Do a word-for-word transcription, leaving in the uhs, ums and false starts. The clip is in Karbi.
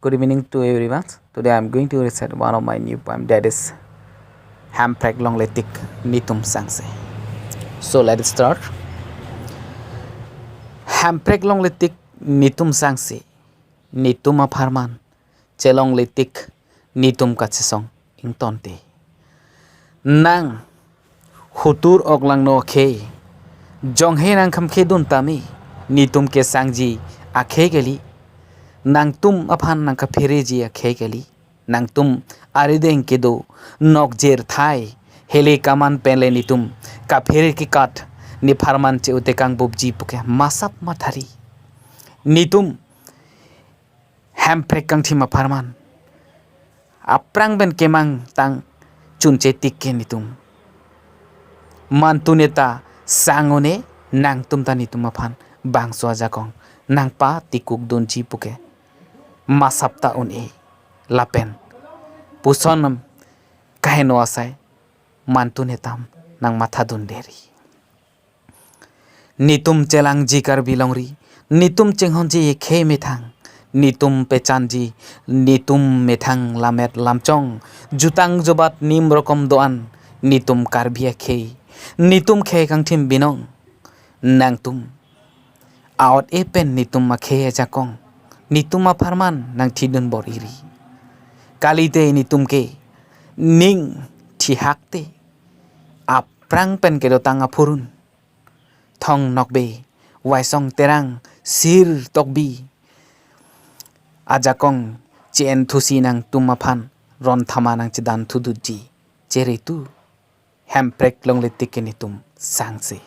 Good evening to everyone. Today I'm going to recite one of my new poem, that is Hemprek Longletik Nitum Sangse. So let's start. Hemprek longletik nitum sangse, nitum apharman chelongletik nitum kachesong ingtonte. Nang hutur oklangno akhei, jonghe nang khamkhedun tame, nitum kesangji akhei kali, nangtum aphan nang kaphereji akhei kali, nangtum arideng kedo nokjer thai, hele kaman penle nitum kaphere kekat, nepharman che-ute kangbupji puke masap mathari. Nitum Hemprek kangthim apharman aphrang pen kemang tang chunche tik ke nitum. Mantu neta sang-un-e, nangtum ta nitum aphan bangso ajakong nangpatikukdunji puke masap ta un-e lapen puson kaheno asai mantu netam nang mathadun deri. Nitum chelangji Karbi longri, nitum chinghonji ekhei methang, nitum pechanji, nitum methang lammet lamchong, jutang jubat nim rokom do-an, nitum Karbi akhei, nitum khei kangthim binong, nangtum a-ot-e pen nitum akhei ajakong, nitum apharman nang thidun bor-iri. Kalite nitum ke ning thihakte, aphrang pen kedotang aphurun, thong nokbe, Waisong Terang, Sir Tokbi ajakong che-en thusi nangtum aphan ron thama nang chedan thudutji, chere tu, Hemprek longletik ke nitum sangse.